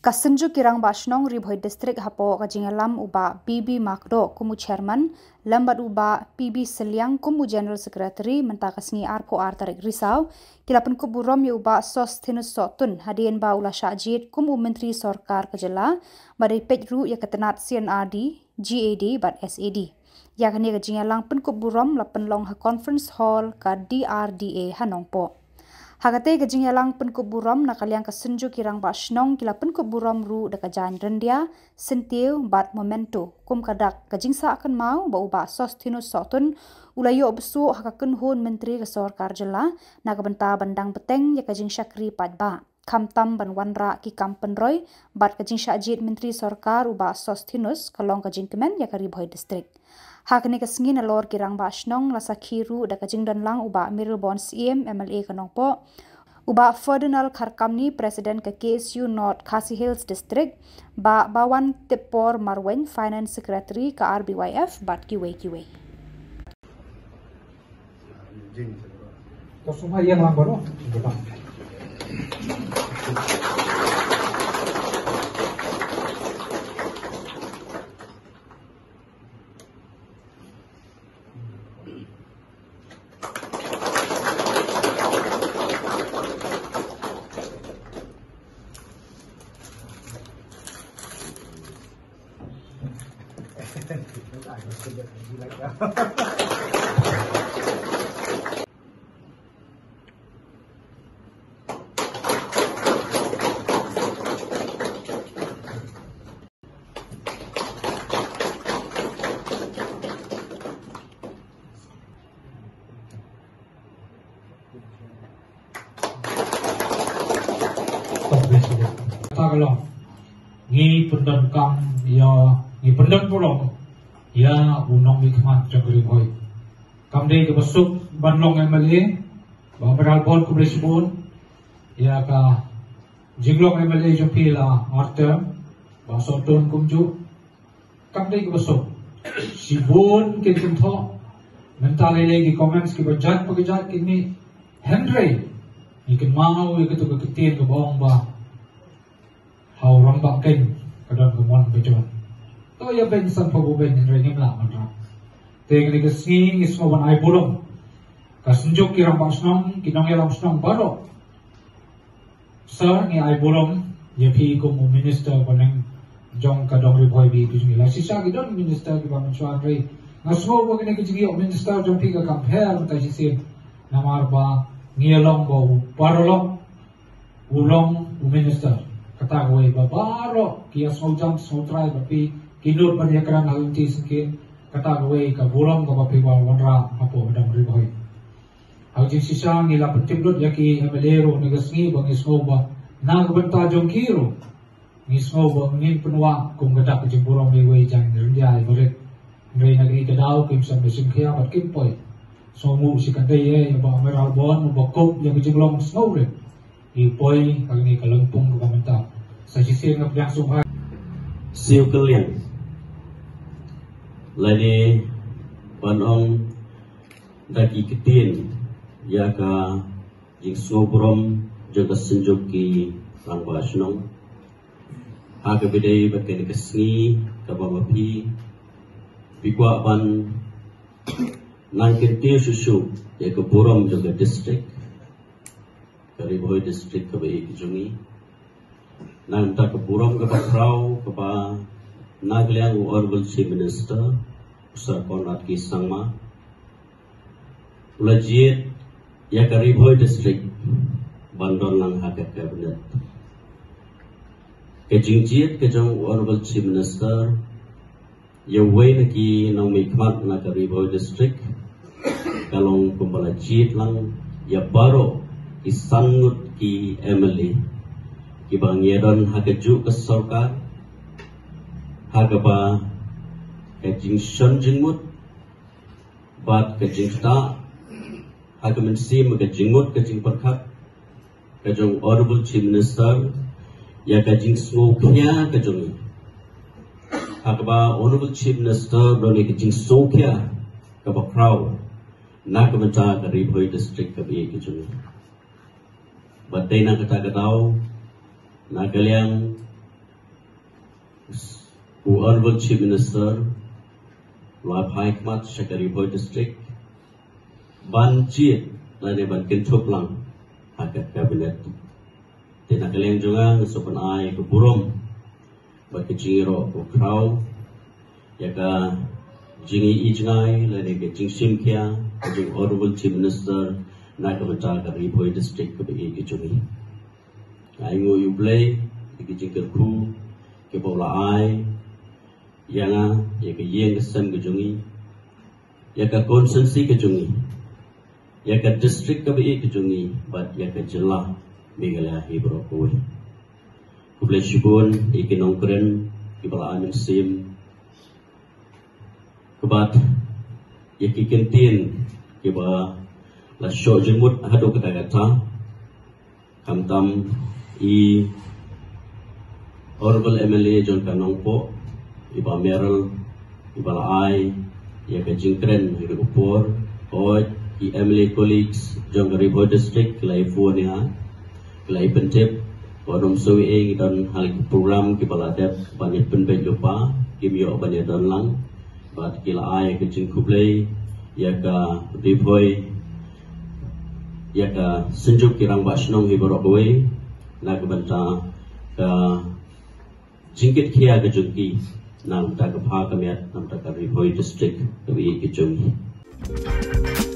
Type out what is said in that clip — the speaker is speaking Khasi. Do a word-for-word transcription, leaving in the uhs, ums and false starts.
Ka Synjuk ki Rangbah Shnong Ri Bhoi District hapoh ka jingïalam u Bah B B Makdoh kum u Chairman, lem bad u Bah P B Sylliang kum u General Secretary, mynta ka sngi arphew ar tarik Risaw, ki la pynkup burom ïa u Bah Sosthenes Sohtun, hadien ba u la shah jied kum u Myntri Sorkar ka jylla, bad dei peit ruh ïa ka tnat C&RD, GAD bad SAD. Ïa kane ka jingïalang pynkup burom la pynlong ha Conference Hall ka D R D A ha Nongpoh. Ha katei ka jingïalang pynkup burom, na ka liang ka Synjuk ki Rangbah Shnong ki la pynkup burom ruh da ka jaiñ ryndia, syntiew bad memento, kum ka dak ka jingsah kynmaw ba u Bah Sosthenes Sohtun u la ïoh bsuh ha ka kynhun myntri ka sorkar jylla, na ka bynta ban dang bteng ïa ka jingshakri paidbah, khamtam ban wanrah ki kam pynroi, bad ka jingshah jied myntri sorkar u Bah Sosthenes ka long ka jingkmen ïa ka Ri Bhoi District. Ha kane ka sngi, nalor ki Rangbah Shnong la sakhi ruh da ka jingdon lang u Bah Mayralborn Syiem, MLA ka Nongpoh, u Bah Ferdinand Kharkamni, President ka KSU North Khasi Hills District, Bah Bawan Tipor Marwein, Finance Secretary ka RBYF, bad kiwei kiwei. Kata ka long, ngi pyndonkam ïa, ngi pyndonkam ïa u nongmihkhmat jong ka Ri Bhoi. Kam dei kaba suk ban long MLA, Bah Mayralborn, khublei shibun ïa ka jinglong MLA jong phi la ar term, Bah Sohtun kumjuh. Kam dei kaba suk. Shibun kin kynthoh. Mynta lei lei ki comments kiba jait pa ka jait kin mih. Hynrei ngi kynmaw ïa katu ka ktien kaba ong ba ha u rangbah keiñ ka don ka mon ba jon. To ïa beiñ san phew beiñ, hynrei ngim lah ban rah. Te kane ka sngi ngi sngew ban ai burom. Ka Synjuk ki Rangbah Shnong, ki nongïalam shnong baroh. Sir, ngi ai burom ïa phi kum u minister bneng jong ka dong Ri Bhoi ba ïeit ka jong ngi. La shisha ki don minister kiba mynshuwa, hynrei nga sngew ba kane ka jingïoh minister jong phi ka kam pher mynta shisien. Namar ba ngi ïa long ba u paralok u long u minister. Kata kawei ba baroh ki ïa sngewjam sngewtrai bad phi, ki nud ban ïa kren ha lynti syngkien. Kata kawei ka burom kaba phi wan wanrah hapoh ka dong Ri Bhoi. Ha ka jingshisha ngi la pyntip lut ïa ki MLA ruh na ka sngi ba ngi sngew ba na ka bynta jong ki ruh ngi sngew ba ngin pynwah kum ka dak ka jingburom ïa iwei i jaiñ ryndia iba rit. Hynrei na kane ka daw kim shym da shim khia bad kim poi. Sngewnguh shi katdei ïa Bah Mayralborn uba kup ïa ka jinglong sngewrit. I poi ha kane ka lympung kaba mynta. Sa shisien nga pdiang sngewbha. Siew kylliang. Lane ban ong da ki ktien ïa ka jingsngewburom jong ka Synjuk ki Rangbah Shnong. Ha kaba dei bad kane ka sngi kaba ma phi, phi kwah ban nang kyntiew shuh shuh ïa ka burom jong ka district, ka Ri Bhoi District kaba ïeit ka jong ngi. Nangta ka burom kaba khraw kaba na ka liang u Honorable Chief Minister, u Sir Conrad K Sangma, u la jied ïa ka Ri Bhoi District ban don lang ha ka cabinet. Ka jingjied ka jong u Honorable Chief Minister ïa uwei na ki nongmihkhmat na ka Ri Bhoi District ka long kumba la jied lang ïa baroh ki san ngut ki MLA kiba ngi ïa don ha kajuh ka sorkar, ha kaba ka jingshon jingmut bad ka jingktah, ha ka mynsiem ka jingmut ka jingpyrkhat ka jong Honorable Chief Minister ïa ka jingsngewkhia ka jong ngi. Ha kaba Honorable Chief Minister don ïa ka jingsngewkhia kaba khraw na ka bynta ka Ri Bhoi District kaba ïeit ka jong ngi. Bad dei na kata ka daw, na ka liang U Honorable Chief Minister u la phai khmat sha ka Ri Bhoi District ban jied lane ban kynthup lang ha ka Cabinet. Te na ka liang jong nga nga sngewbha ban ai ka burom bad ka jingïaroh khraw ïa ka jingïohi jngai lane ka jingshim khia ka jong u Honorable Chief Minister na ka bynta ka Ri Bhoi District kaba ïeit ka jong ngi. Nga ainguh ïa U Blei ïa ki jingkyrkhu kiba u la ai ïa nga, ïa ka ïing ka sem ka jong ngi, ïa ka constituency ka jong ngi, ïa ka district kaba ïeit ka jong ngi bad ïa ka jylla Meghalaya hi baroh kawei. Khublei shibun ïa ki nongkren kiba la ai mynsiem, kaba ïa ki kyntien kiba la shoh jingmut haduh katta katta. Khamtam i Honorable M L A jong ka Nongpoh, i Bah Mayralh, iba la ai ïa ka jingkren ha kane ka por. Hooid, ki M L A colleagues jong ka Ri Bhoi District ki la ïa phone ïa nga, ki la ïa pyntip ba u Nongpoh, eh, ngi don ha ki program kiba la dep ban ïa pynbeit lypa, kim ïoh ban ïa don lang. Bad ki la ai ïa ka jingkhublei ïa ka Ri Bhoi, ïa ka Synjuk ki Rangbah Shnong hi baroh kawei na ka bynta ka jingkit khia ka jong ki na ka bynta ka bha ka miat na ka bynta ka Ri Bhoi District kaba ïeit ka jong ngi.